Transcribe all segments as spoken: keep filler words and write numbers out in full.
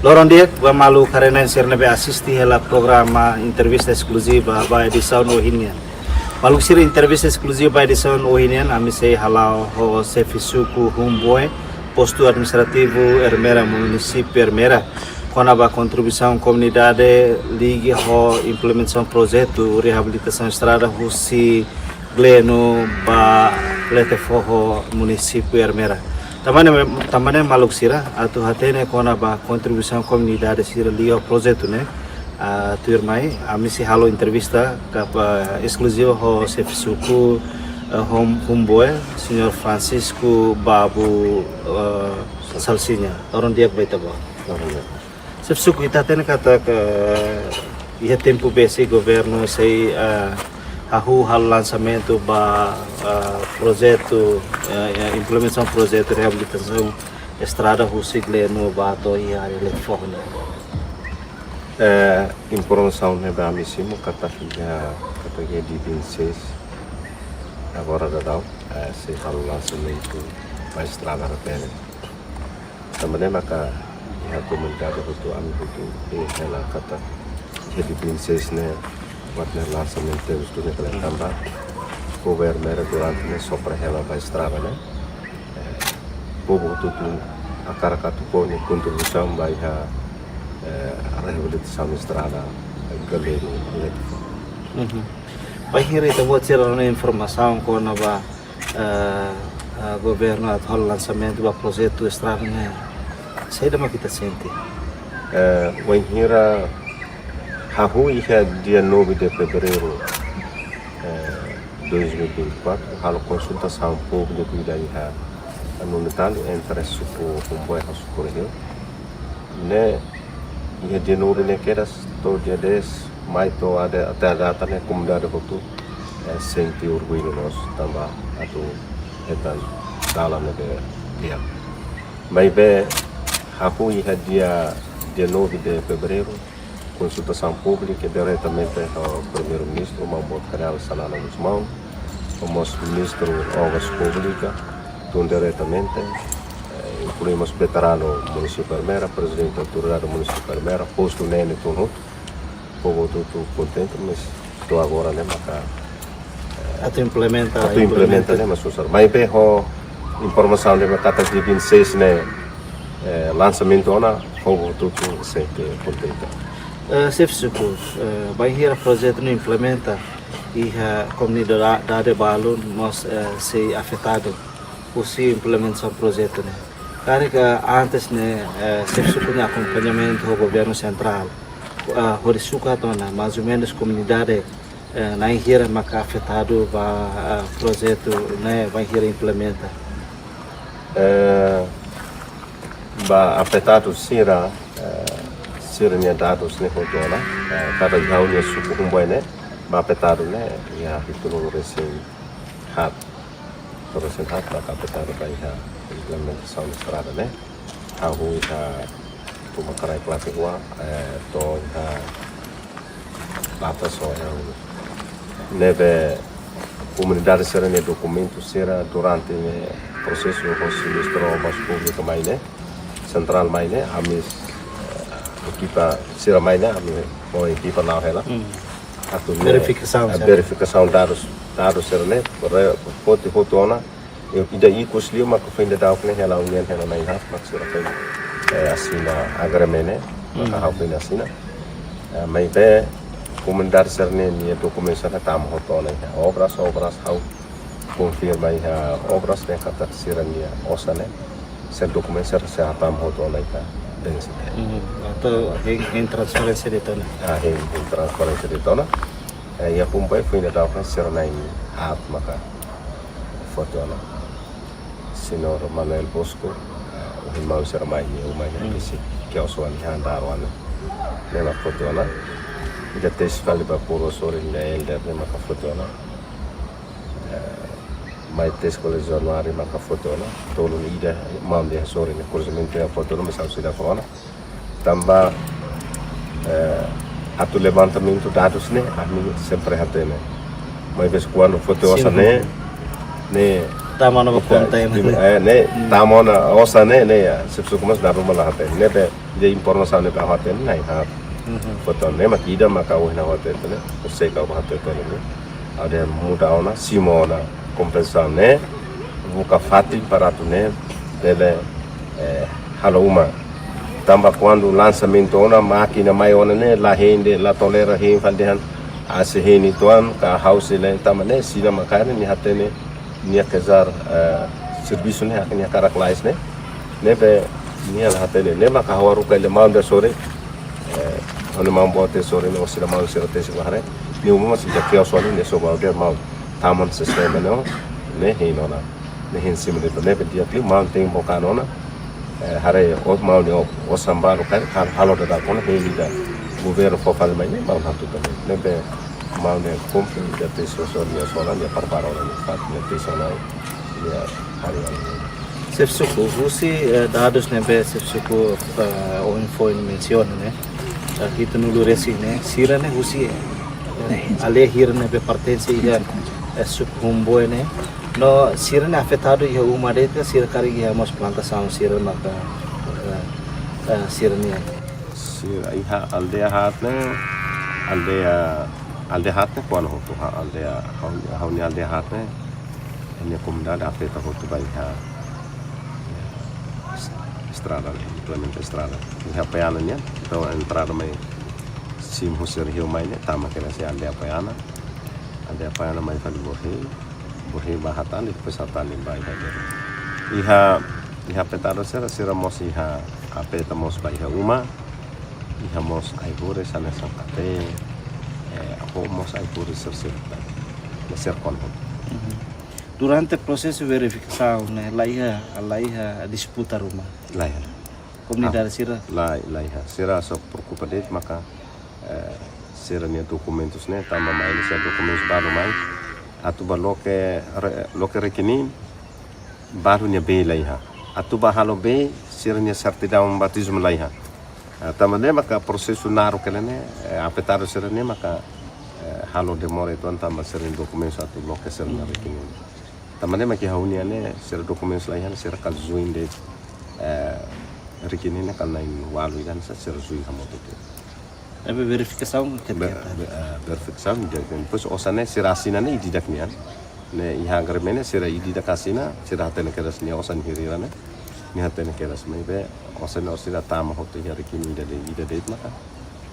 Loron di'ak ba maluk haree-na'in sira ne'ebé asiste hela programa entrevista eskluziva ba edisaun ohin nian. Maluk sira, entrevista eskluziva ba edisaun ohin nian ami sei hala'o ho xefe suku Humboe, postu administrativu Ermera, munisípiu Ermera, kona-ba kontribuisaun komunidade liga ho implementasaun projetu reabilitasaun estrada husi Gleno ba Letefoho, munisípiu Ermera. Tanba ne'e, tanba ne'e maluk sira atu hatene kona-ba kontribuisaun komunidade sira liga ho projetu ne'e, ah, tuirmai ami sei halo entrevista ka, ah, eskluziva ho xefe suku, ah, Hum-, Humboe, señór Francisco Babu, ah, Salsinha. Loron di'ak ba ita-boot. Loron di'ak. Xefe suku, ita hatene katak iha tempu besik governu sei, ah, hahú halo lansamentu ba, ah, projetu, ah, implementasaun projetu reabilitasaun estrada husi Gleno ba to'o iha área Letefoho ne'e. Eh, informasaun ne'ebé ami simu katak iha, katak iha dia vinte e seis agora daudaun, eh, sei halo lansamentu ba estrada ne'e. Tanba ne'e maka iha komunidade hotu, ami hotu, eh, hela katak iha dia vinte e seis ne'e buat ne'e lansamentu terus tu ne'e kala tanba governu Ermera durante ne'e sopra hela ba estrada ne'e. Eh, povu hotu-hotu hakarak atu fó nia kontribuisaun ba iha, eh, reabilitasaun estrada, eh, Gleno Letefoho. Mhm. Bainhira ita-boot sira rona informasaun kona-ba, eh, eh, governu atu halo lansamentu ba projetu estrada ne'e, saida mak ita sente? Eh, bainhira hahú iha dia nove de fevereiro, eh, dois mil e vinte e quatro, halo konsultasaun públiku ida iha Anunitali entre suku Humboe ho suku Rehiu. Ne'e, iha dia nove ne'e kedas to'o dia dez mai to'o até, até data ne'e komunidade hotu, eh, sente orgullu loos tanba atu hetan dalan ne'ebé di'ak. Maibé hahú iha dia, dia nove de fevereiro, konsultasaun públika diretamente ho Primeiru-Ministru, Maun Boot Kay Rala Xanana Gusmão, ho mós Ministru Obras Públikas, tun diretamente, eh, inklui mós veteranu munisípiu Ermera, prezidente autoridade munisípiu Ermera, postu Nene tun hotu, povu hotu kontente, mas to'o agora ne'e maka, eh, atu implementa, atu implementa, implementa ne'e mak susar. Maibé ho informasaun ne'ebé katak dia vinte e seis ne'e, eh, lansamentu ona, povu hotu sente kontente. Eh, xefe suku, eh, bainhira projetu ne'e implementa, iha komunidade balun mós, eh, sei afetadu husi implementasaun projetu ne'e. Karik antes ne'e, eh, xefe suku nia akompañamentu ho governu sentrál, eh, hodi sukat ona, mais ou menus komunidade, eh, na'in hira maka afetadu ba, eh, projetu ne'e bainhira implementa? Eh, ba afetadu sira, eh, sira-nia dadus ne'e hotu ona, eh, kada ha'u-nia suku Humboe ne'e, ba afetadu ne'e, iha hitunulu-resin-haat. Hitunulu-resin-haat maka afetadu ba iha implementasaun estrada ne'e. Hahú iha Tuma Karai Klape Rua, eh, to'o iha Lata Soe. Ne'ebé komunidade sira-nia dokumentu sira durante ne'e prosesu ho Ministru Obras Públikas mai ne'e, sentrál mai ne'e, ami, eh, ekipa sira mai ne'e, ami ho ekipa la'o hela. Hmm. Atu ne'e verifikasaun, eh, sira, verifikasaun dadus, dadus sira ne'e, re-, foti hotu ona, eh, ida ikus liu maka foin daudauk ne'e hela uniaun hela na'in haat, maka sira foin, eh, asina agreement ne'e, maka, hmm, ha'u foin asina. Eh, maibé komunidade sira-nia, nia dokumentu sira tama hotu ona iha Obras, Obras ha'u konfirma iha Obras ne'e katak sira-nia osan ne'e, sira dokumentu sira sei hatama hotu ona iha densi. Mhm. Entaun, hein, hein transferénsia de'it ona? Ah, hein, hein transferénsia de'it ona. Eh, iha Humboe foin daudauk ne'e sira na'in haat maka foti ona. Señór Manuel Bosco, eh, ohin maun sira mai iha uma ne'e, hmm, besik kios oan iha andar oan ne'e. Ne'e mak foti ona. Ida tesi fali ba Puro Sorin ne'e, elder ne'e maka foti ona. Eh, mai tesi koléjiu Januáriu maka foti ona. Tolun ida, maun ida sorin ne'e, kuruzimentu iha foti ona, mais ha'u seidauk rona. Tanba, eh, atu levantamentu dadus ne'e, ami sempre hatene. Maibé kuandu foti osan, sin, ne'e, ne'e, Tama ona ba konta ema ne'e. Ne'e tama ona osan ne'e, ne'e ya. Xefe suku mós dala ruma la hatene. Ne'ebé, informasaun ne'ebé ha'u hatene ne'e, ha. Foto ne'e mak ida maka ohin ha'u hatene ne'e. Sei ka ha'u hatene ne'e. Ha'u dehan muda ona, simu ona kompensasaun ne'e. Buka fatin para atu ne'e bele, eh, halo uma. Tanba kuandu lansamentu ona, mákina mai ona ne'e, la hein de'it, la tolera hein fali dehan, ah, sei hein uitoan, ka ha'u sei la hein, tanba ne'e, Xina mak karik nia hatene, nia kezar, eh, servisu ne'e, nia hakarak lalais ne'e. Ne'ebé, nia la hatene, ne'e maka ha'u haruka ele maun ida sorin, eh, ha'u-nia maun boot ida sorin, no sira maun sira tesik la haree, nia uma mós ida kios ona, nia só bá dehan maun, tama ona sistema ne'e, ne'e hein ona. Ne'e hein simu de'it ne'ebé di'ak liu maun tenke buka ona. Eh, haree o maun ne'e o, osan balu karik, hal-, halo dadauk ona hein ida. Governu fó fali mai ne'e maun hatutan. Ne'ebé maun ne'e kumpre, nia tesik sorin, nia sorin, nia prepara ona, nia fatin, nia tesik ona, nia haree ona. Xefe suku, husi, eh, dadus ne'ebé xefe suku, eh, ohin foin mensiona ne'e. Eh, hitunulu resin ne'e, sira ne'e husi, eh, aldeia hira ne'ebé pertense iha, eh, suku Humboe ne'e. No sira ne'e afetadu iha uma de'it ka sira karik iha mós plantasaun sira maka, eh, eh, sira nian. Sira iha aldeia haat ne'e, aldeia, aldeia haat ne'e kuandu hotu ha aldeia, ha'u, ha'u-nia aldeia haat ne'e, nia komunidade afeta hotu ba iha, eh, estrada, implementa estrada. Iha Paiana nian, entaun entrada mai simu husi Rio mai ne'e, tama kedas iha aldeia Paiana. Aldeia Paiana mai fali Borré, Borré ba Hatali, depois Hatali ba iha Borré. Iha, iha afetadu sira, sira mós iha afeta mós ba iha uma, iha mós ai-horis hanesan kafé, eh, ho mós ai-horis sira-sira. Ne'e sira kuandu hotu. Durante prosesu verifikasaun ne'e, la iha, la iha disputa ruma. La iha. Komunidade sira? La, la iha. Sira só preokupa de'it maka, eh, sira-nia dokumentus ne'e, tanba mai sira dokumentus balu mai. Atu bá loke re-, loke rekening, balu nia bee la iha. Atu bá halo bee, sira-nia sertidaun batizmu la iha. Ah, tanba ne'e maka prosesu naruk hela ne'e, eh, afetadu sira ne'e maka, eh, halo demora uitoan tanba sira-nia dokumentus atu loke sira-nia rekening. Tanba ne'e mak iha ha'u-nia ne'e, sira dokumentus la iha ne'e, sira kala juin de'it, eh, rekening ne'e kala na'in-ualu ida hanesan sira juin hamutuk. Ne'ebé verifikasaun ketak. Be-, be-, eh, verifikasaun, depois osan ne'e sira asina ne'e ida-idak nian. Ne'e iha agreement ne'e sira ida-idak asina, sira hatene kedas nia osan hira-hira ne'e. Nia hatene kedas maibé osan ne'e sira tama hotu iha rekening ida de'it, ida de'it maka.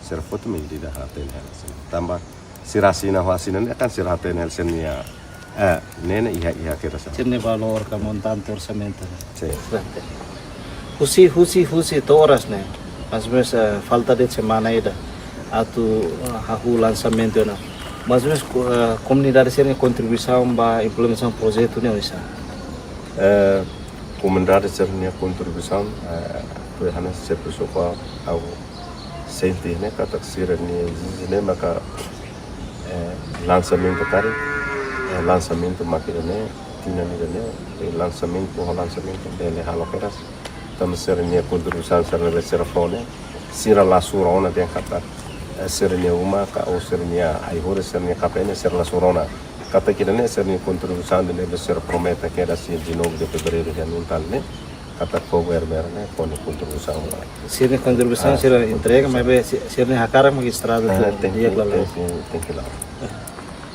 Sira foti mak ida-idak hatene hela sira. Tanba sira asina ho asina ne'e kan sira hatene hela sira-nia, eh, ne'e ne'e iha, iha kedas. Sira-nia valór ka montante orsamentu ne'e. Sin. Husi, husi, husi to'o oras ne'e. Mais ou menus, eh, falta de'it semana ida atu, eh, hahú lansamentu ne'e. Mais ou menus, ko-, eh, komunidade sira-nia kontribuisaun ba implementasaun projetu ne'e oinsá? Eh, komunidade sira-nia kontribuisaun, eh, tuir hanesan xefe suku ha'u sente ne'e katak sira-nia ezije ne'e maka, eh, lansamentu karik, eh, lansamentu mákina ne'e, tinan ida ne'e, eh, lansamentu, ho lansamentu bele halo kedas. Tanba sira-nia kontribuisaun sira ne'ebé sira fó ne'e, sira la sura ona dehan katak, eh, sira-nia uma ka ou sira-nia ai-horis, sira-nia kafé ne'e sira la sura ona. Katak ida ne'e sira-nia kontribuisaun ida ne'ebé sira promete kedas iha dezanove de fevereiru iha Natal ne'e. Katak povu Ermera ne'e fó nia kontribuisaun ba. Sira-nia kontribuisaun, ah, sira entrega, maibé si-, sira-nia hakarak mak estrada, ah, tenke, di'ak lalais. Tenke, tenke la.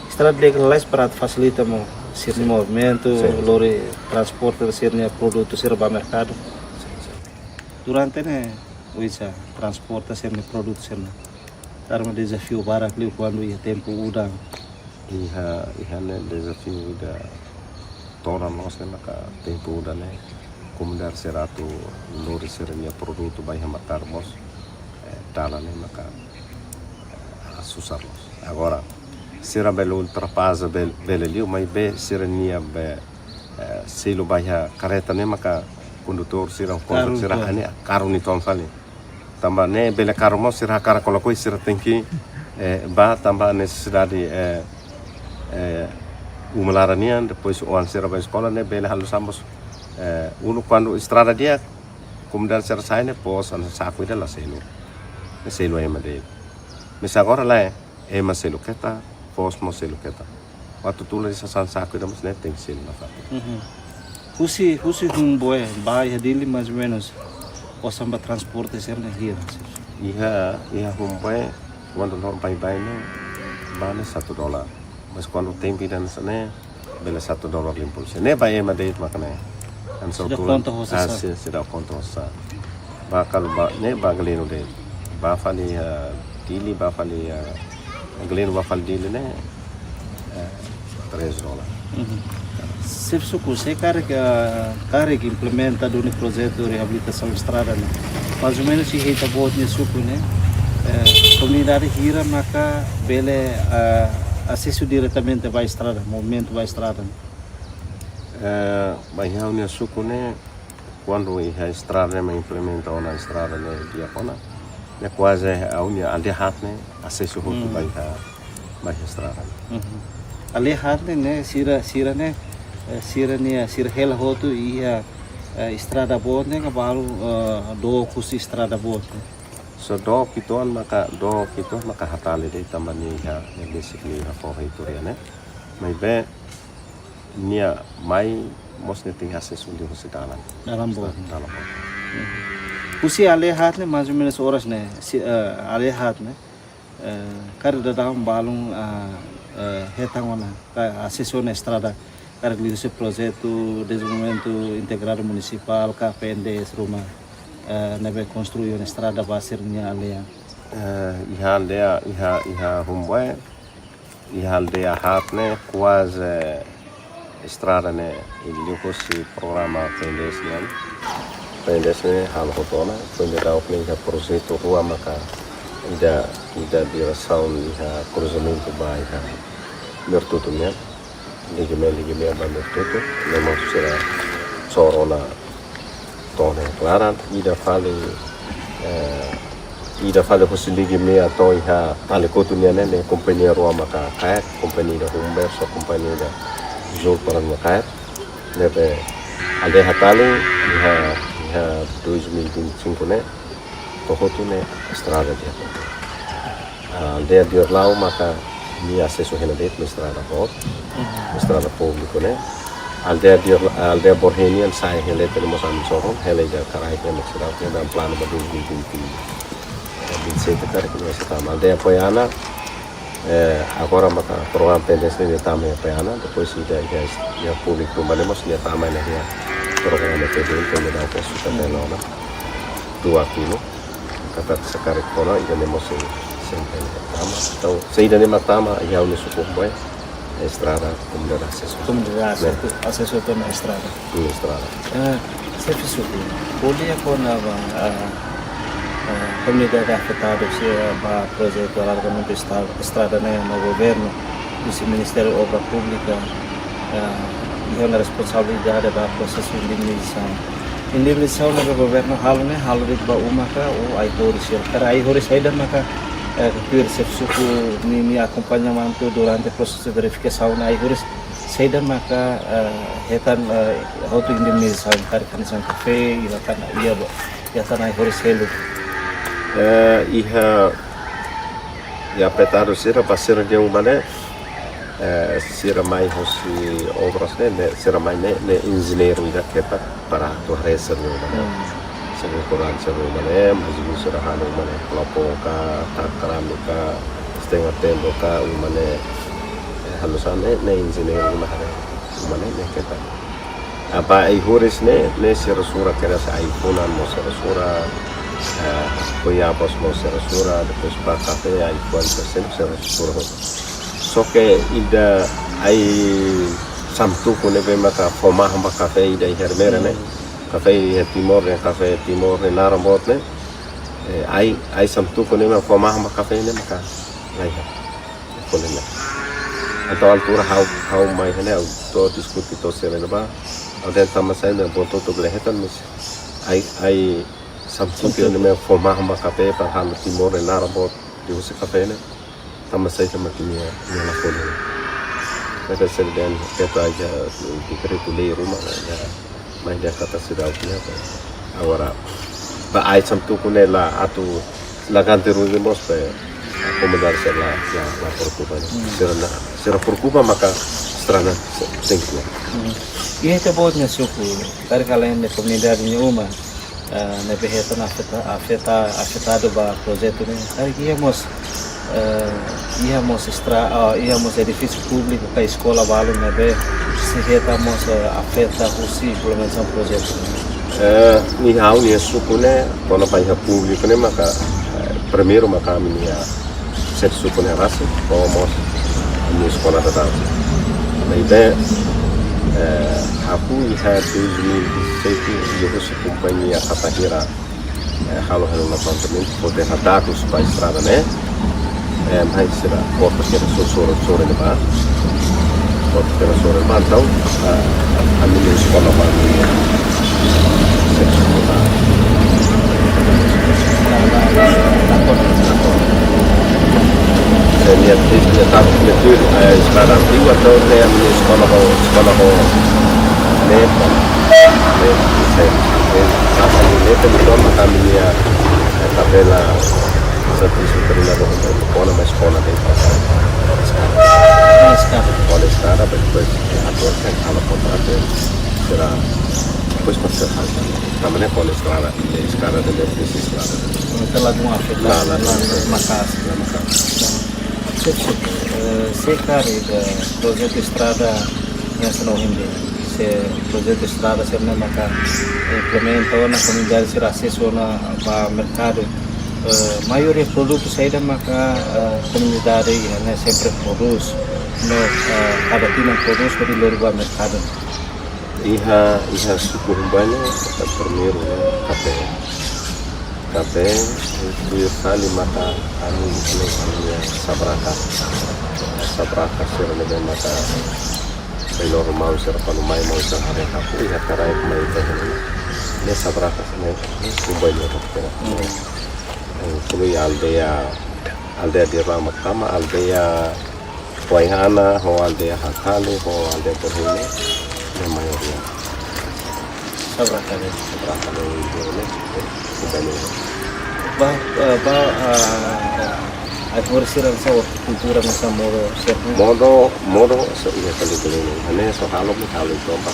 Estrada di'ak lalais para fasilita mós sira-nia, sin, movimentu, sin, lori transporta sira-nia produtu sira ba merkadu. Sin, sin. Durante ne'e, oinsá transporta sira-nia produtu sira-ne'e. Tanba dezafiu barak liu kuandu iha tempu udan. Iha, iha ne'e dezafiu ida todan loos ne'e maka tempu udan ne'e komunidade sira atu lori sira-nia produtu ba iha merkadu mós, eh, dalan ne'e maka, eh, susar loos. Agora, sira bele ultrapasa bel-, bele liu, maibé sira-nia be, eh, selu ba iha karreta ne'e maka kondutór sira, kondutór sira, karu uitoan, hanesan karu uitoan fali. Tanba ne'e bele karu mós sira hakarak kolokoi sira tenke, eh, bá tanba nesesidade, eh, eh, uma laran nian, depois oan sira ba eskola ne'e bele halo sambos, eh, uluk kuandu estrada di'ak, komunidade sira sai ne'e foos hanesan saku ida la selu. Ne'e selu ema de'it. Mais agora lae, ema selu ketak, foos mós selu ketak. Atu tula di sasán saku ida mós ne'e tenke selu nafatin. Mhm. Husi, husi Humboe ba iha Dili mais ou menus osan ba transporte sira-ne'e hira? Iha, iha Humboe, kuandu loron baibain ne'e, ba ne'e satu dolar. Mas kuandu tempu ida hanesan ne'e, bele satu dolar limpul. Se ne'e ba ema de'it maka ne'e. Hanesan seidauk konta ho sasán. Ah, se, seidauk konta ho sasán. Ba kalau ba, ne'e ba Gleno de'it. Ba fali, ah, Dili, ba fali, ah, Gleno ba fali Dili ne'e, eh, três dolar. Mhm. Xefe suku, se karik, ah, karik implementa duni projetu reabilitasaun estrada ne'e, mais ou menus iha ita-boot nia suku ne'e, eh, komunidade hira maka bele, ah, asesu diretamente ba estrada, movimentu ba estrada ne'e? Eh, ba iha ha'u-nia suku ne'e, kuandu iha estrada ne'e mak implementa ona estrada ne'e di'ak ona, ne'e kuaze ha'u-nia aldeia haat ne'e asesu hotu, hmm, ba iha, ba iha estrada. Mhm. Aldeia haat ne'e, ne'e sira, sira ne'e, eh, sira-nia, sira hela hotu iha, eh, estrada boot ne'e ka balu, eh, dook husi estrada boot ne'e? Só dook uitoan maka, dook uitoan maka hatali de'it tanba nia iha, nia besik nia iha foho ituria ne'e. Maibé nia mai mós nia tenke asesu liuhusi dalan. Dalan boot. Dalan boot. Mhm. Husi aldeia haat ne'e, mais ou menus oras ne'e, si, eh, aldeia haat ne'e, eh, karik daudaun balun, ah, eh, hetan ona, ka asesu ona estrada, karik liuhusi projetu dezenvolvimentu integradu munisipál, ka P N D S ruma, eh, ne'ebé konstrui ona estrada ba sira-nia aldeia? Eh, iha aldeia, iha, iha Humboe, iha aldeia haat ne'e kuaze estrada ne'e liuhusi programa P N D S nian. P N D S ne'e halo hotu ona, P N D S daudauk ne'e iha projetu rua maka ida, ida diresaun iha kruzamentu ba iha Mertutu nian. Liga mean, liga mean ba Mertutu, ne'e mós sira soro ona to'o iha klaran, ida fali, eh, ida fali husi liga mean to'o iha Tali Kotu nian ne'e, ne'e kompañia rua maka kaer, kompañia ida Humber, só kompañia ida Zulparan maka kaer. Ne'ebé aldeia Hatali, iha, iha dois mil e vinte e cinco ne'e, to'o hotu ne'e estrada di'ak. Ah, aldeia Diorlau maka nia asesu hela de'it mak estrada boot, mhm, estrada públiku ne'e. Aldeia Dior, aldeia Borhenia sai hela de'it mós ami soron, hela ida karaik ne'e mak estrada, ne'e dan planu ba dois mil e vinte, eh, vinte e sete karik nia sei tama. Aldeia Poiana, eh, agora maka programa P N D S ne'e tama iha Poiana, depois ida iha, iha públiku ruma ne'e mós nia tama iha programa P D N, nia daudaun suka, hmm, belo ona. Dua kilo. Katak se karik kona, ida-ne'e mós sei, sei tama. Entaun, saida ne'e mak tama, iha ha'u-nia suku Humboe, estrada, komunidade asesu. Komunidade asesu, ne'e, asesu to'o ona estrada. Hmm, estrada. Eh, xefe suku, ko'alia kona-ba, eh, eh, komunidade afetadu husi, eh, ba projetu alargamentu estra-, estrada ne'e no governu, husi Ministériu Obra Públika, eh, iha ona responsabilidade ba prosesu indemnizasaun. Indemnizasaun ne'ebé governu halo ne'e, halo de'it ba uma ka, ou ai-horis sira. Karik ai-horis saida maka, eh, tuir xefe suku nia, nia akompañamentu durante prosesu verifikasaun ne'e, ai-horis saida maka, eh, hetan, eh, hotu indemnizasaun, karik hanesan kafé, iha tan, iha ba, iha tan ai-horis seluk? Eh, iha, iha afetadu sira, ba sira-nia uma ne'e, eh, sira mai husi obras ne'e, ne'e, sira mai ne'e, ne'e enjeñeiru ida ketak para atu haree sira-nia uma ne'e. Hmm. Sira-nia ukuran sira-nia uma ne'e, mas ibu sira halo uma ne'e, klopo ka, takram ka, setengah tendo ka, uma ne'e, eh, halusan ne'e, ne'e enjeñeiru mak haree uma ne'e, ne'e ketak. Ah, ba ai-horis ne'e, ne'e sira sura kedas ai-funan mós sira sura, eh, goiabas mós sira sura, depois ba kafé, ai-fuan sira sura hotu. Só ke ida ai-samtuku ne'ebé maka fó mahon ba kafé ida iha Ermera ne'e. Kafé iha Timor ne'e, kafé Timor ne'e naran boot ne'e. Eh, ai, ai-samtuku ne'ebé maka fó mahon ba kafé ne'e maka laiha. Folin ne'e. Entaun altura ha'u, ha'u mai iha ne'e, ha'u atu diskute to'o sira ne'ebá. Ha'u dehan tanba saida ne'e, boot hotu bele hetan, mas ai, ai-samtuku ne'ebé maka fó mahon ba kafé para halo Timor ne'e naran boot liuhusi kafé ne'e. Tanba saida mak nia, nia la folin. Maka sira dehan ketak iha dekretu-lei ruma, iha, mas iha katak seidauk iha. Agora, ba ai-samtuku ne'e la atu la ganti rugi mós ba Komunidade sira la, la, la preokupa, ne'e. Hmm. Sira la, sira preokupa maka estrada se-, tenke. Hmm. I ita-boot nia suku, karik alende komunidade nia uma, eh, ne'ebé hetan afeta-, afeta-, afetadu ba projetu ne'e. Karik iha mós, eh, iha mós estra-, ah, iha mós edifísiu públiku ka eskola balu ne'ebé sei hetan mós, eh, afeta husi implementasaun projetu ne'e. Eh, iha ha'u-nia suku ne'e, kona-ba iha públiku ne'e maka, eh, primeiru maka ami-nia xefe suku ne'e rasik, ho mós ami-nia eskola daudaun. Maibé, eh, ha'u iha dois mil e dezassete, iha husi kompañia Katahira, eh, halo hela levantamentu, fó dehan dadus ba estrada ne'e, eh, mai sira porta sira so-, sora, sora ne'ebá. Porta sira sora ne'ebá, entaun, eh, ami-nia eskola ba ami-nia xefe suku ne'e. Se nia, nia tau, nia tuir, eh, estrada antigu, entaun ami-nia eskola ba, eskola ba, ne'e, ne'e, ne'e, ne'e, ne'e, ne'e, tabela servisu treinadór, entaun, kona-ba eskola de'it. Estrada. Estrada. Kona-ba estrada, depois, agora kan halo kontratu, será, depois para ser halo. Tanba ne'e kona-ba estrada, ne'e estrada, ne'e presiza estrada. Entaun la dún afeta, la, la, la, la, la, maka'as. La maka'as. Xefe, eh, se karik, eh, projetu estrada, nia seno hindi. Se projetu estrada sira-ne'e maka implementa ona komunidade sira asesu ona ba merkadu. Eh, maioria produtu saida maka, eh, komunidade iha ne'e sempre prodús. No, eh, kada tinan prodús hodi lori ba merkadu. Iha, iha suku Humbai ne'e, primeiru ne'e, kafé. Kafé, tuir fali maka ami, ami, ami sabraka. Sabraka sira ne'ebé maka Bainhira maun sira, kuandu mai maun sira haree ha'u, iha karaik mai teh ne'e. Ne'e sabraka, ne'e, ne'e Humbai nia teh. Hmm. Eh, inklui aldeia, aldeia Dirama Tama, aldeia Huaihana, ho aldeia Hatali, ho aldeia Berhuni, ne'e maioria. Sabraka ne'e. Sabraka ne'e, ne'e, ne'e, Humbai nia. Ba, eh, ba, eh, ai-horis sira hanesan ortikultura hanesan modo, sira. Modo, modo, so, iha kali beli ne'e. Ne'e só halo, mi halo itu apa?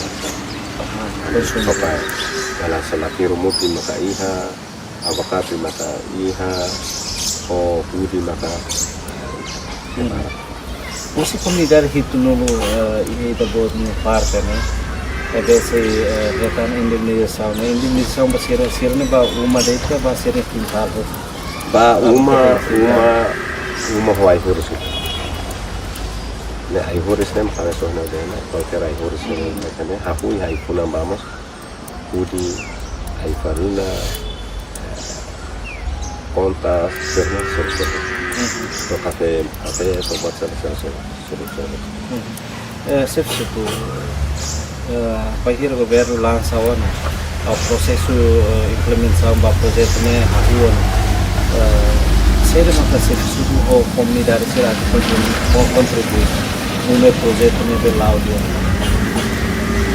Aha, konsumu. Só para, ela só la kiru muti maka iha, abakate maka iha, ho hudi maka. Hmm. Husi komunidade hitunulu, eh, iha ita-boot nia parte ne'e. Ne'ebé sei, eh, hetan indemnizasaun ne'e. Indemnizasaun ba sira, sira-ne'e ba uma de'it ka ba sira-nia kintál de'it? Ba uma, ba uma, uma ho ai-horis. Ne'e ai-horis ne'e maka só ne'e de'it, ne'e. Kualkér ai-horis ne'e, ne'e. Hahú iha ai-funan ba mós. Hudi, ai-farina, eh, kontas, sira-ne'e, sira-ne'e. Mhm. To'o kafé, kafé, to'o buat sira-ne'e, sira-ne'e, sira-ne'e. Mhm. Eh, xefe suku, eh, bainhira governu lansa ona, ah, prosesu, eh, implementasaun ba projetu ne'e hahú ona. Eh, saida maka xefe suku ho komunidade sira kontribui, ho kontribui. Nune'e projetu ne'e bele la'o di'ak.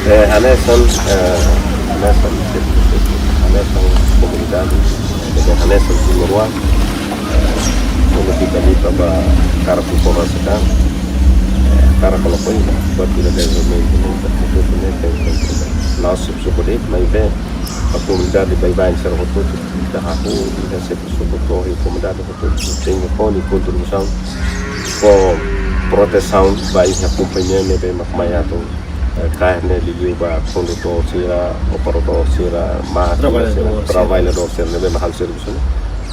Eh, hanesan, eh, hanesan, hanesan komunidade, eh, hanesan timoroan, eh, kuandu ita liga ba karik informasi kan, eh, karik kalau poin, buat ita dezenvolvimentu ne'e, ita hotu-hotu ne'e, tem, tem, tem. La'ós xefe suku de'it, maibé, ba komunidade baibain sira hotu-hotu, ita hahú, ita xefe suku to'o, i komunidade hotu-hotu, tenke fó nia kontribuisaun, fó protesaun ba iha kompañia ne'ebé mak mai atu, eh, kaer ne'e liuliu ba kondutór sira, operadór sira, mákina sira, traballadór sira, traballadór sira ne'ebé mak halo servisu ne'e.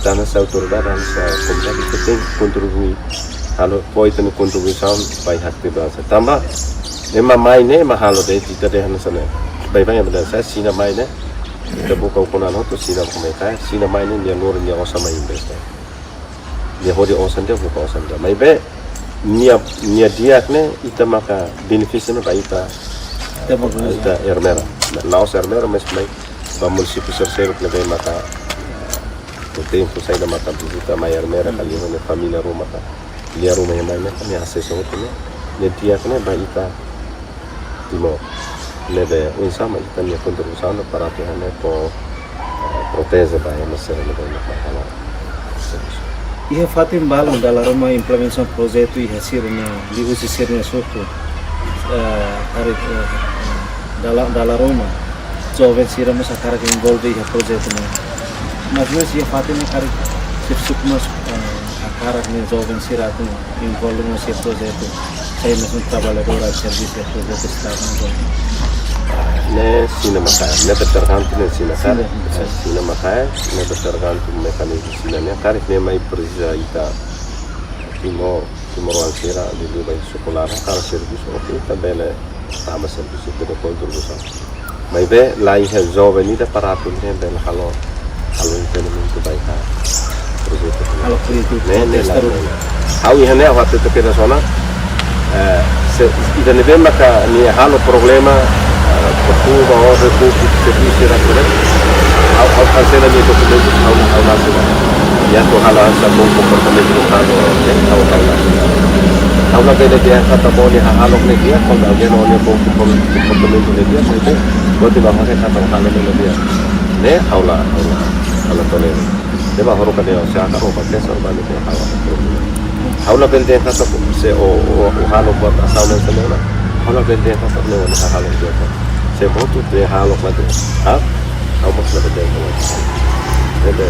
Tanba sá autoridade, tanba sá komunidade ita tenke kontribui, halo fó ita-nia kontribuisaun ba iha atividade. Tanba, ema mai ne'e ema halo de'it, ita dehan hanesan ne'e. Baibain ema dehan sá, Xina mai ne'e, ita buka ukun-an hotu, Xina mak mai kaer, Xina mai ne'e, nia lori nia osan mai investe. Nia hodi osan ida, buka osan ida. Maibé, nia, nia di'ak ne'e, ita maka benefísiu ne'e ba ita, ita maka ita Ermera. La'ós Ermera, mas mai ba munisípiu sira seluk ne'ebé maka, no tempu saida maka vizita mai Ermera, ka lia ho nia família ruma ka, lia ruma iha mai ne'e, ka nia asesu hotu ne'e. Nia di'ak ne'e ba ita Timor. Ne'ebé, oinsá mak ita-nia kontribuisaun para atu hane fó, eh, proteje ba ema sira ne'ebé mak mai halo servisu. Iha fatin balun dala ruma implementasaun projetu iha sira-nia, liuhusi sira-nia suku, eh, karik, eh, dala, dala ruma joven sira mós hakarak envolve iha projetu ne'e. Mas mós iha fatin ne'e karik xefe suku mós, eh, hakarak nia joven sira atu envolve mós iha projetu. Sai mós traballadór atu servisu iha projetu estadu ne'e. Ne'e sina maka, ne'e tergantung ne'e sina ka. Sina, eh, sina. Sina maka, ne'e tergantung mekanizmu sina ne'e. Karik ne'e mai presiza ita Timor, timoroan sira liuliu ba iha suku laran, hakarak servisu, oke, ita bele tama servisu, ita-nia kontribuisaun. Maibé, la iha joven ida para atu ne'e bele halo, halo entendimentu ba iha projetu. Halo projetu. Ne'e, ne'e la, testaru. Ne'e la. Ha'u iha ne'e, ha'u hatete kedas ona, eh, se, ida ne'ebé maka nia halo problema, eh, perturba orden públiku, servisu sira ne'e. Ha'u, ha'u kansela nia dokumentu, ha'u, ha'u la asina. Nia atu halo hanesan bom komportamentu no halo, eh, ha'u, ha'u la asina. Ha'u labele dehan katak bom nia hahalok ne'e di'ak, kuandu alguém não é bom komportamentu ne'e di'ak, maibé, buat ida ha'u hakarak katak halo ne'e di'ak. Ne'e, ha'u la, ha'u la, ha'u la tolera. Ne'ebé ha'u haruka dehan, se hakarak o pakai sorban ne'e ha'u la tolera. Ha'u labele dehan katak se o, o, o halo buat asaun ne'e semua. Ha'u labele dehan katak ne'e o halo buat. Se buat ida halo buat. Ah, ha'u mós labele dehan katak. Ne'ebé,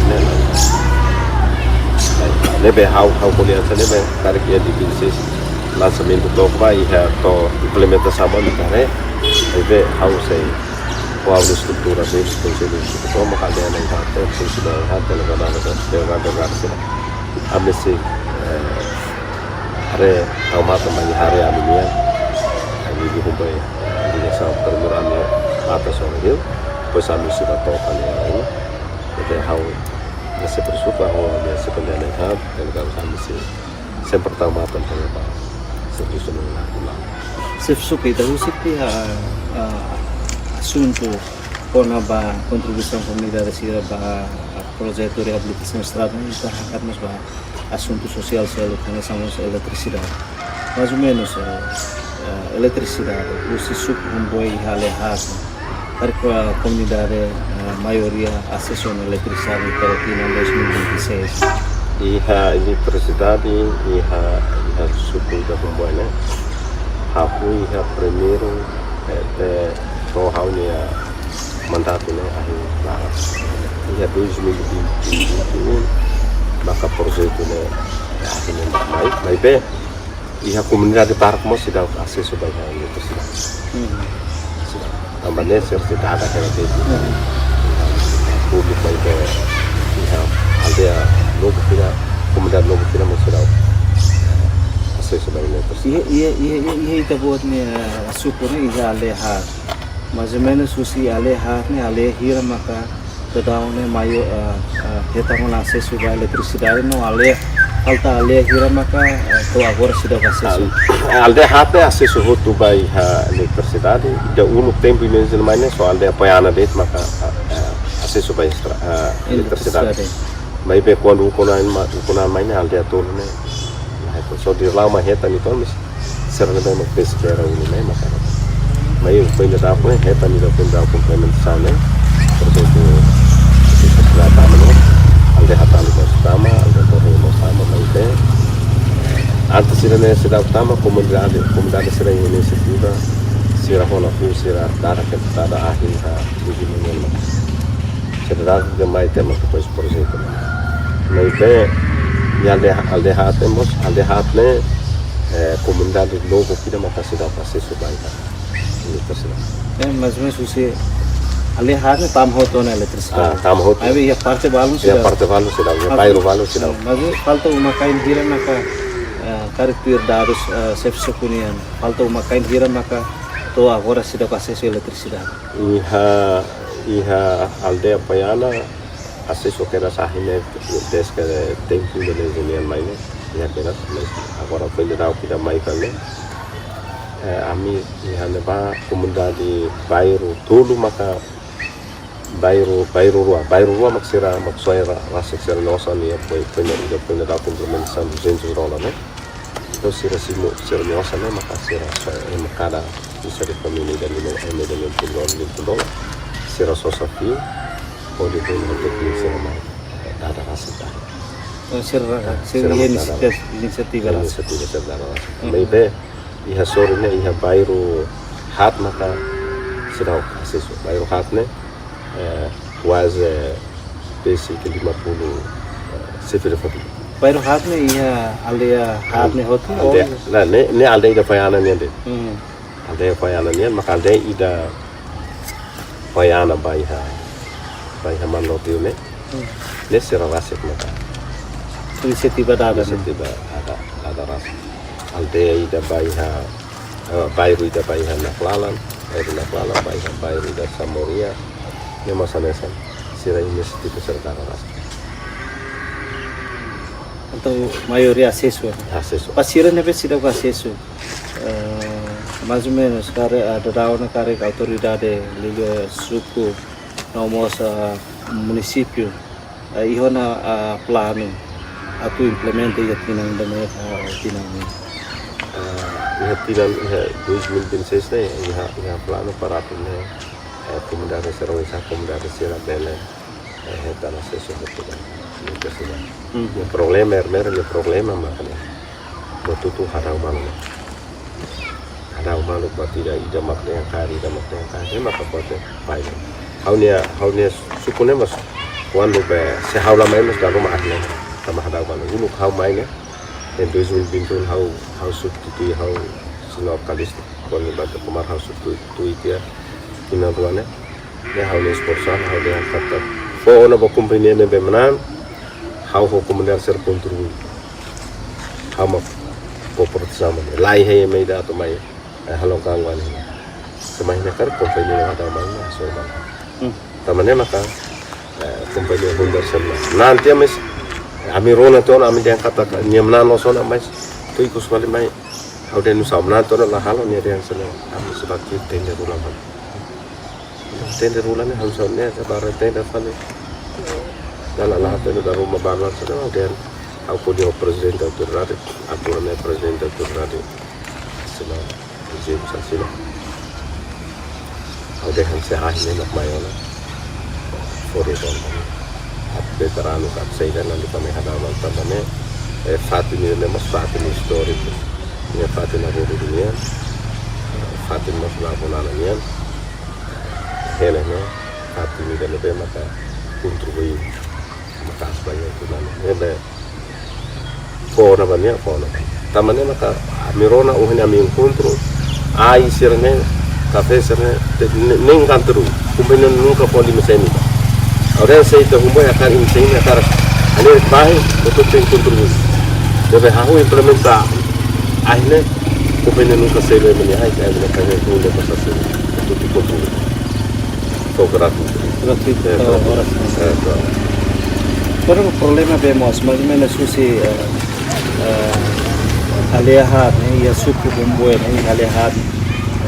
ne'e la. Ne'ebé ha'u, ha'u ko'alia hanesan ne'ebé, karik iha dia vinte e seis lansamentu to'o ba iha to'o implementasaun ba ita haree. Ne'ebé ha'u sei ko'alia estrutura de'it, konsellu estrutura, maka dehan ne'e, eh, konsellu delegadu, delegadu, delegadu sira. Ami sei, eh, haree, ha'u matan mai haree ami-nian, ami di humbai, ami di sa primeiru ami matan só hiu, depois ami sei ba to'o ka ne'e, eh, ita ha'u, ne'e sei bersyukur, ha'u, ne'e sei pendengan, delegadu ami sei sempre tau matan ba servisu ne'e la, la. Xefe suku, ita husik iha, ah, asuntu kona-ba kontribuisaun komunidade sira ba, ah, projetu reabilitasaun estrada ne'e, ita hakat mós ba asuntu sosiál seluk, hanesan mós eletrisidade. Mais ou menos, eh, eh, eletrisidade, husi suku Humboe iha Aldeia Haat, karik komunidade, eh, maioria asesu ona eletrisidade to'o tinan dois mil e vinte e seis. Iha eletrisidade, iha, iha suku ida Humboe ne'e. Ha'u iha primeiru, eh, te, to'o ha'u-nia mandatu ne'e ahi ba iha dois mil e vinte, vinte e um, maka projetu ne'e ahi ne'e mai, maibé iha komunidade barak mós seidauk asesu ba iha eletrisidade. Hmm. Seidauk. Tanba ne'e sira sei dada hela de'it. Hmm. Públiku ba iha, iha aldeia Nobu Pina, komunidade Nobu Pina mós seidauk asesu ba iha eletrisidade. Iha, iha, iha, iha, iha ita-boot nia, eh, suku ne'e iha Aldeia Haat. Mais ou menos husi aldeia Haat ne'e, aldeia hira maka daudaun ne'e maior, ah, ah, hetan ona asesu ba eletrisidade no aldeia, falta aldeia hira maka, ah, to'o agora seidauk asesu. Ah, aldeia Haat ne'e asesu hotu ba iha eletrisidade, ida uluk tempu ida mai ne'e só aldeia Poiana de'it maka, ah, ah, asesu ba estra-, ah, eletrisidade. Eletrisidade. Maibé kuandu ukun an ma-, ukun an mai ne'e aldeia tolu ne'e. Nah, itu so di lama hetan itu, mis, sira ne'ebé mak peskera unu ne'e maka. Mai foin daudauk ne'e hetan ida foin daudauk implementasaun ne'e. Por ezemplu, sira tama ne'e, aldeia Haat mós tama, aldeia Torre mós tama, maibé antes sira ne'e seidauk tama, komunidade, komunidade sira inisiativa, sira hola fu, sira dada ke dada ahi ha, buji mengen maka. Sira dada ke mai tema ke pois projetu. Maibé, iha aldeia, aldeia Haat ne'e mós, aldeia Haat ne'e, eh, komunidade Nobu Pina maka seidauk asesu ba iha eletrisidade. Eh, mais ou menos husi aldeia Haat ne'e tama hotu ona eletrisidade. Ah, tama hotu. Maibé iha parte balun seidauk. Iha parte balun seidauk, iha bairru balun seidauk. Mas falta uma-kain hira maka, eh, karik tuir dadus, eh, xefe suku nian. Falta uma-kain hira maka to'o agora seidauk asesu eletrisidade. Iha, iha aldeia Poiana, asesu kedas ahi ne'e dezde tempu Indonézia nian mai ne'e, iha kedas, mas agora foin daudauk ida mai fali ne'e. Eh, ami iha ne'ebá komunidade bairru tolu maka bairru, bairru rua, bairru rua mak sira, mak soe ra-, rasik sira-nia osan ne'e, foin, foin, foin daudauk implementasaun duzentus dolar ne'e. Entaun sira simu, sira-nia osan ne'e maka sira soe, eh, mak kada, bisa di família ida lima, eh, ida lima puluh dolar, lima puluh dolar. Sira sosa fiu, hodi bolu hotu fiu sira mai, eh, dada rasik dada. Oh, sira, sira, sira iha maka inisiatif, inisiatif, inisiatif sira dala rasik. Maibé iha sorin ne'e, iha bairru haat maka seidauk asesu. Bairru haat ne'e, eh, kuaze, eh, besik lima puluh, eh, xefe de família. Bairru haat ne'e iha aldeia haat ne'e hotu? Aldeia, oh, ne'e, ne'e aldeia ida Foiana nian de'it. Hmm. Aldeia Foiana nian, maka aldeia ida Foiana ba iha, ba iha Manlotiu ne'e. Hmm. Ne'e sira rasik maka inisiatif dada, inisiatif dada, dada rasik. Aldeia ida ba iha, eh, bairru ida ba iha Naklalan, bairru Naklalan, ba iha bairru ida Samoria, ne'e mós hanesan, sira inisiatif sira dada rasik. Entaun maioria asesu, eh? Asesu. Ba sira ne'ebé seidauk asesu, eh, mais ou menus, karik, eh, daudaun ne'e karik autoridade liga suku, no mós, eh, munisípiu, eh, iha ona, eh, planu atu implementa iha tinan ida-ne'e, eh, tinan ne'e? Eh, iha tinan, iha dois mil e vinte e seis ne'e, iha, iha planu para atu ne'e, eh, komunidade sira, oinsá komunidade sira bele, eh, hetan asesu ba universidade. Mhm. Nia problema, ermera nia problema mak ne'e. Buat hotu-hotu hadau malu. Hadau malu, buat ida, ida mak dehan karik, ida mak dehan karik, ema ka buat bai. Ha'u-nia, ha'u-nia suku ne'e mós, kuandu be, se ha'u la mai mós dala ruma ahi ne'e, tanba hadau malu. Uluk ha'u mai ne'e, iha dois mil e vinte e um ha'u, ha'u substitui ha'u señór Kalisto, kuandu bate kumar ha'u substitui tiha, tinan rua ne'e, ne'e ha'u-nia esforsu, ha'u dehan katak fó ona ba kompañia ne'ebé manán, ha'u ho komunidade sira kontribui. Ha'u mak fó protesaun ba ne'e. Laiha ema ida atu mai, eh, halo gangguan ne'e. Se mai ne'e karik kompañia ne'e hadau malu, so malu. Hmm. Tanba ne'e maka, eh, kompañia Humber sira manán. Nanti mais, ami rona tiha ona, ami dehan katak nia manán loos ona, mais tuir ikus fali mai. Ha'u dehan nu'usá manán tiha ona la halo, nia dehan sira-ne'e, ami sei bá ki'ik tender rua malu. Tender rua ne'e, ha'u só ne'e, se para tender fali. Dala la tender dala ruma balu sira, ha'u dehan, ha'u ko'alia ho prezidente autoridade, agora ne'e prezidente autoridade asina, prezidente asina. Ha'u dehan se ahi ne'e mak mai ona. Fó retornu. Ap veteranu ka saida, nanti kami hadau malu tanba ne'e, eh, fatin ne'e mós fatin istóriku. Ne'e fatin na bodo dunia. Fatin mós la bonana nian. Hela ne'e, fatin ida ne'ebé maka kontribui maka'as ba iha tinan ne'e. Ne'ebé fó ona ba nia, fó ona ba nia. Tanba ne'e maka ami rona ohin ami enkontru, ai sira-ne'e, kafé sira-ne'e, te-, ne-, nein kanteru, kompañia nunka fó lima sen ida. Agora se ita humboe hakarak lima sen ida, hakarak, ane bahi, betul tem kontribui. Debe hahú implementa, ahi ne'e, kompañia nunka selu ema nia ai, ai ne'e kaje kunde masa selu, betul tem kontribui. Fó gratuitu. Gratuitu, eh, to'o gratuitu. Oras ne'e. Eh, to'o. Agora problema be mós, mais ou menus husi, eh, eh, aldeia haat ne'e, iha suku Bumboe ne'e, iha aldeia haat ne'e,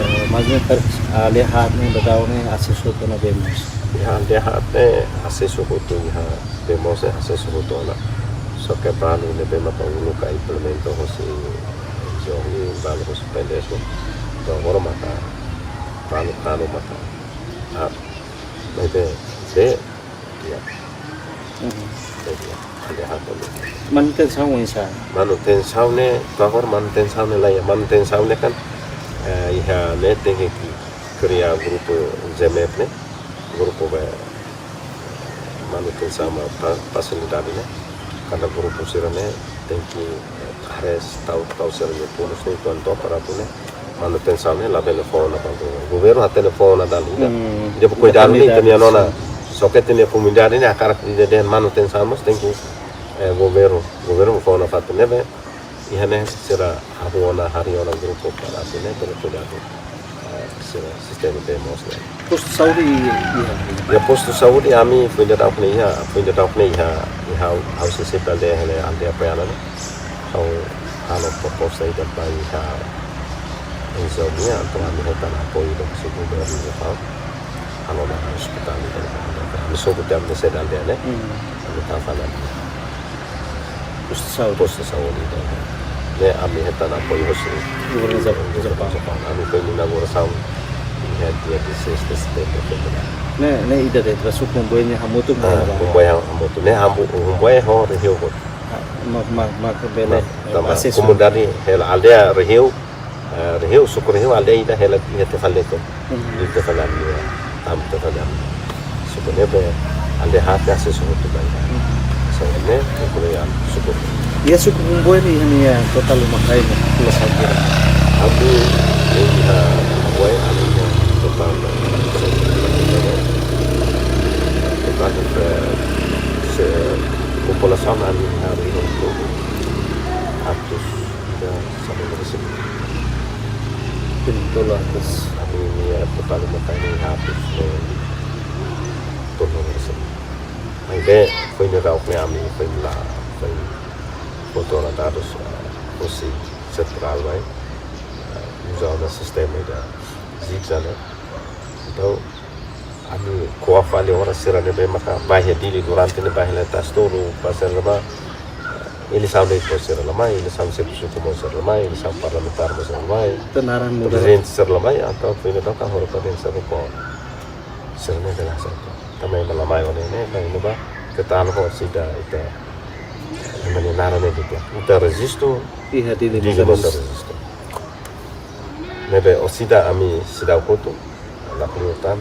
eh, mais ou menus per aldeia haat ne'e, daudaun ne'e, asesu hotu ona be mós? Iha aldeia haat ne'e, asesu hotu iha be mós, eh, asesu hotu ona. Só ke planu ne'ebé maka uluk ka implementa hosi N G O nian, balu hosi P L S nian. To'o agora maka, planu, planu maka. Ah, maibé, be, ya. Mhm. Be, ya. Aldeia haat ne'e. Manutensaun oinsá? Manutensaun ne'e, to'o agora manutensaun ne'e la iha, manutensaun ne'e kan, eh, iha ne'e tenke kria grupu G M F ne'e, grupu be manutensaun ba fa-, fasilidade ne'e. Kada grupu sira-ne'e tenke, eh, hares tau, tau sira-nia punus ne'e, entaun para atu ne'e manutensaun ne'e labele fó ona ba governu. Governu hatene fó ona dala ida. Hmm. Ida ba kuidadu ne'e, ita-nia nona. Só ke ita-nia komunidade ne'e hakarak ida dehan manutensaun mós tenke, eh, governu. Governu fó ona fatin ne'ebé iha ne'e sira hahú ona, harii ona grupu para atu ne'e, para kuidadu, eh, sira sistema be mós ne'e. Postu saúde iha? Ya, postu saúde ami foin daudauk ne'e iha, foin daudauk ne'e iha, iha ha'u, ha'u sei sipil de hele aldeia Foiana ne'e. Ha'u halo proposta ida ba iha N G O nian, atu ami hetan apoiu husi governu nian. Halo ona ospitál ida, ami sobu tiha ami-nia sede aldeia ne'e. Hmm. Ami tau fali postu saúde. Postu saúde ida. Ne'e ami hetan apoiu husi governu Jap-, Japán. Japán. Ami foin inaugurasaun iha dia dezasseis de setembro, foin. Ne'e, ne'e ida de'it, ba suku Bumboe nian hamutuk. Ah, ne'e ba. Bumboe hamutuk. Ne'e hambu-, Bumboe ho rejiaun hotu. Mak mak mak bele. Tanba asesu. Komunidade hela aldeia Rehiu, eh, Rehiu, suku Rehiu, aldeia ida hela iha Tefaleto. Hmm. Iha Tefaleto, am Tefaleto. Suku ne'ebé aldeia haat asesu hotu ba ida. Hmm. So ne'e, suku ne'e, suku. Iha suku Umboe ne'e, iha ne'e totál uma kain ne'e, kula sabira. Ami, iha Umboe, ami iha totál, totál, eh, se, populasaun ami iha Rehiu hotu, atus ida sanulu-resin. Betul, atus. Ami iha totál uma kain ne'e atus, eh, tolunulu-resin. Maibé, foin ne'e daudaun ne'e ami, foin la, foin foto la dadus, eh, husi sentrál, mai, eh, uza ona sistema ida zigzag, ne'e. Entaun, ami ko'a fali oras sira ne'ebé maka bá iha Dili durante ne'e bá iha Letastolo, Pasir Lama, eh, eleisaun de'it mós sira la mai, eleisaun xefe suku mós sira la mai, eleisaun parlamentár mós sira la mai, Tenaran muda. Prezidente sira la mai, entaun foin ne'e daudaun ka hora pa den sira ko. Sira ne'e bele hasai. Tanba ema la mai ona ne'e, ema ne'ebá, keta halo ho sida ita, ema nia naran ne'e di'ak. Ita rejistu, Iha Dili Dili mós mós rejistu. Ne'ebé orsida ami seidauk hotu, la kleur tan,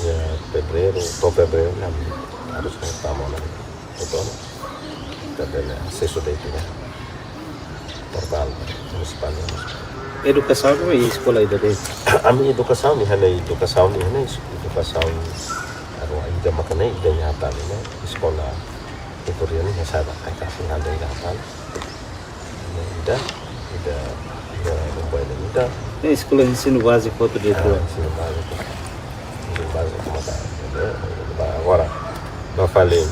iha fevereiru, to'o fevereiru ne'e ami harus tama ona. Hotu ona. Ita bele asesu de'it iha portál munisipál nian. Edukasaun iha eskola ida de'it? Ami edukasaun iha ne'e, edukasaun iha ne'e, edukasaun aro ida maka ne'e, ida iha Hatali ne'e, eskola tutorial ne'e iha Saba, ai ka fim anda iha Hatali. Ne'e ida, ida, ida, Umboe ne'e ida. Ne'e eskola ensinu báziku hotu de'it. Ah, ensinu báziku. Ensinu báziku maka, eh, ba agora, ba fali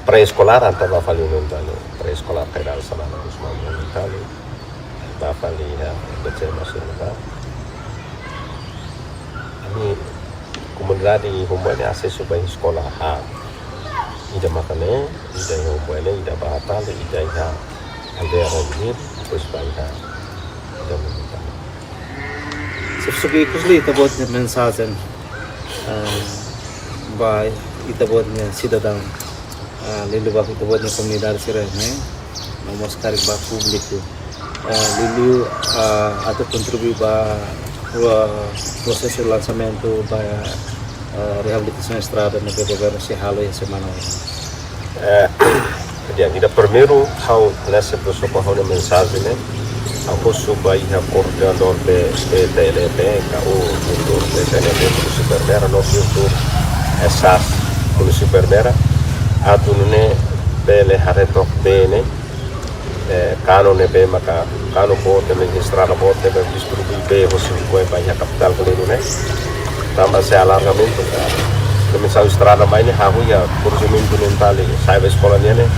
pré-eskolár, entaun ba fali ne'e entaun, pré-eskolár, kai dala sanulu-resin-lima ne'e entaun, ba fali iha B C M sira ne'ebá. Ami komunidade iha Umboe ne'e asesu ba eskola haat. Ida maka ne'e, ida iha Umboe ne'e, ida ba Hatali, ida iha aldeia Rondir, depois ba iha, ida Monumental. Xefe suku, ikus liu ita-boot nia mensajen, eh, ba ita-boot nia sidadaun, eh, liuliu ba ita-boot nia komunidade sira ne'e, no mós karik ba públiku, eh, liuliu, eh, atu kontribui ba, ba prosesu lansamentu ba, eh, reabilitasaun estrada ne'ebé governu sei halo iha semana oin. Eh, di'ak, ida primeiru, ha'u hanesan xefe suku ha'u-nia mensajen ne'e, ha'u husu ba iha koordenadór B, B T L F, ka ou diretór B T L F munisípiu Ermera, no diretór S A S munisípiu Ermera, atu nune'e bele haree took bee ne'e, eh, kanu ne'ebé maka, kanu boot ne'e, estrada boot ne'ebé distribui bee hosi Umboe ba iha kapitál kleur ne'e. Tanba se alargamentu ka, dimensão estrada mai ne'e hahú iha kruzamentu ne'e Hatali, sai ba eskola nian ne'e,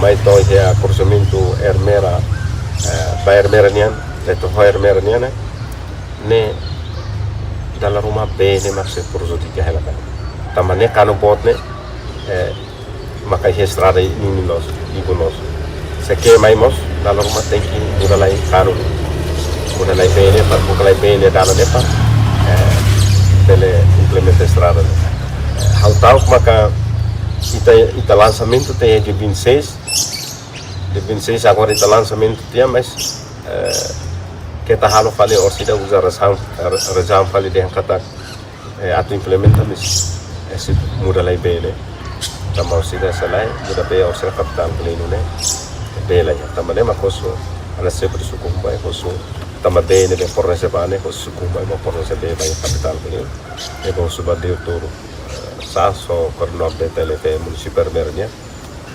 mai to'o iha kruzamentu Ermera, eh, ba Ermera nian, eh, to'o Ermera nian ne'e, ne'e dala ruma bee ne'e mak sei prejudika hela kan. Tanba ne'e kanu boot ne'e, eh, maka iha estrada ninin loos, ibun loos. Se ke'e mai mós, dala ruma tenke muda lai kanu. Muda lai bee ne'e, para buka lai bee ne'e dala ne'e para, eh, bele implementa estrada ne'e. Eh, ha'u ta'uk maka ita, ita lansamentu tiha dia vinte e seis, dia vinte e seis agora ita lansamentu tiha, mas, eh, keta halo fali orsida uza razaun, razaun fali dehan katak, eh, atu implementa, mas, eh, sei muda lai bee ne'e. Tanba orsida sei lai, muda bee orsida kapitál kleur ne'e, bee la iha. Tanba ne'e mak husu, hanesan xefe suku Umboe husu, tanba bee ne'ebé fornese ba ne'e, husu suku Umboe mak fornese bee ba iha kapitál kleur. Ne'ebé husu ba diretór, eh, S A S ho koordenadór B T L F munisípiu Ermera nian,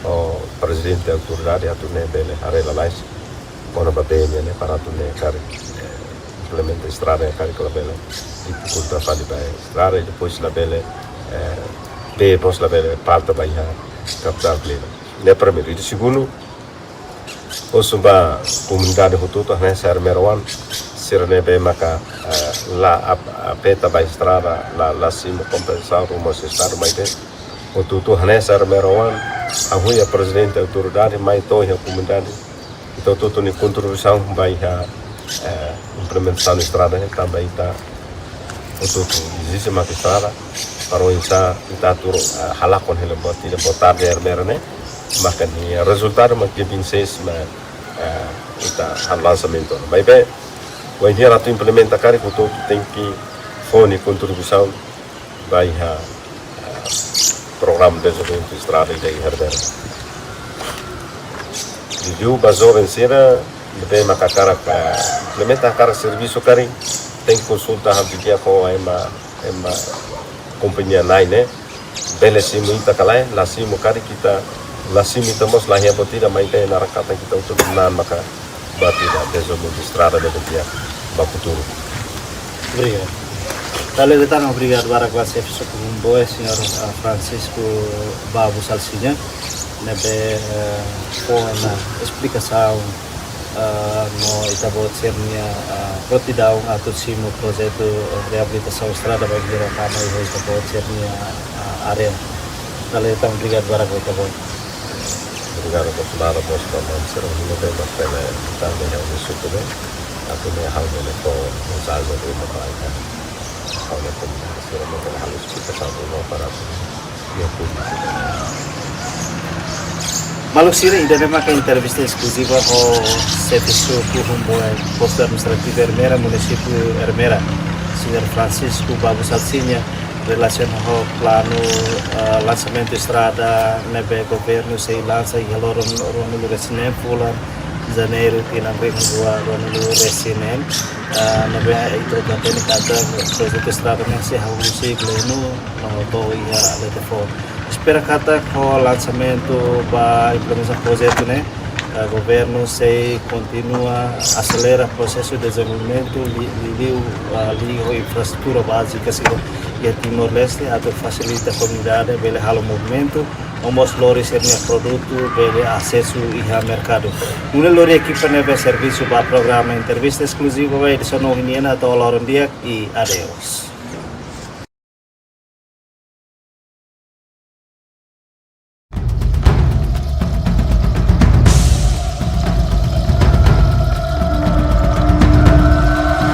ho prezidente autoridade atu nune'e bele haree lalais kona-ba bee nian ne'e para atu nune'e karik, eh, implementa estrada ne'e karik labele difikulta fali ba estrada, i depois labele, eh, bee mós labele falta ba iha kapitál kleur. Ne'e primeiru. I segundu, husu ba komunidade hotu-hotu hanesan Ermera oan, sira ne'ebé maka, eh, la ap-, afeta ba estrada, la, la simu kompensasaun ruma husi Estadu, maibé hotu-hotu hanesan Ermera oan, hahú iha prezidente autoridade, mai to'o iha komunidade, ita hotu-hotu nia kontribuisaun ba iha, eh, implementasaun estrada ne'e, tanba ita hotu-hotu ezije mak estrada, para oinsá ita atu, eh, halakon hela buat ida, buat ida Ermera ne'e, Maka nia rezultadu mak dia vinte e seis mak, eh, ita halo lansamentu. Maibé, wainhira atu implementa karik, hotu-hotu tenke fó nia kontribuisaun ba iha, eh, programa dezenvolvimentu estrada ida iha Hervera. Liuliu ba joven sira ne'ebé mak hakarak, eh, implementa, hakarak servisu karik, tenke konsulta halo di'ak ho ema, ema kompañia na'in ne'e. Bele simu ita ka lae, la simu karik, ita la simu ita mós la iha buat ida, maibé ita naran katak ita hotu-hotu na'an maka buat ida, dezenvolvimentu estrada ne'ebé di'ak ba futuru. Obrigadu. Dala ida tan obrigadu barak ba xefe suku Humboe, señór, ah, Francisco Babu Salsinha, ne'ebé, eh, fó ona esplikasaun, ah, no ita-boot sira-nia, ah, prontidaun atu simu projetu, eh, reabilitasaun estrada bainhira tama iha ita-boot sira-nia, ah, área. Dala ida tan obrigadu barak ba ita-boot. Obrigadu, Bolsonaro, bos ba maun sira ne'ebé mak bele tama iha ami suku ne'e. Atu nune'e ha'u bele fó mensajen ruma ba ita. Ha'u-nia komunidade sira mak bele halo esplikasaun ruma para iha públiku. Maluk sira, ida-ne'e maka entrevista eskluziva ho xefe suku Humboe, postu administrativu Ermera, munisípiu Ermera, señór Francisco Babu Salsinha, relasiona ho planu, eh, lansamentu estrada ne'ebé governu sei lansa iha loron ruanulu-resin-neen fulan Janeiru tinan rihun rua ruanulu-resin-neen, eh, ne'ebé ita hatene katak projetu estrada ne'e sei hahú husi Gleno no to'o iha Letefort. Espera katak ho lansamentu ba implementasaun projetu ne'e, eh, governu sei kontinua aselera prosesu dezenvolvimentu li-, liuliu, eh, liga ho infraestrutura bázika sira iha Timor-Leste atu fasilita komunidade bele halo movimentu, no mós lori sira-nia produtu bele asesu iha merkadu. Nune'e lori ekipa ne'ebé servisu ba programa entrevista eskluziva ba edisaun ohin nian, to'o loron di'ak i adeus.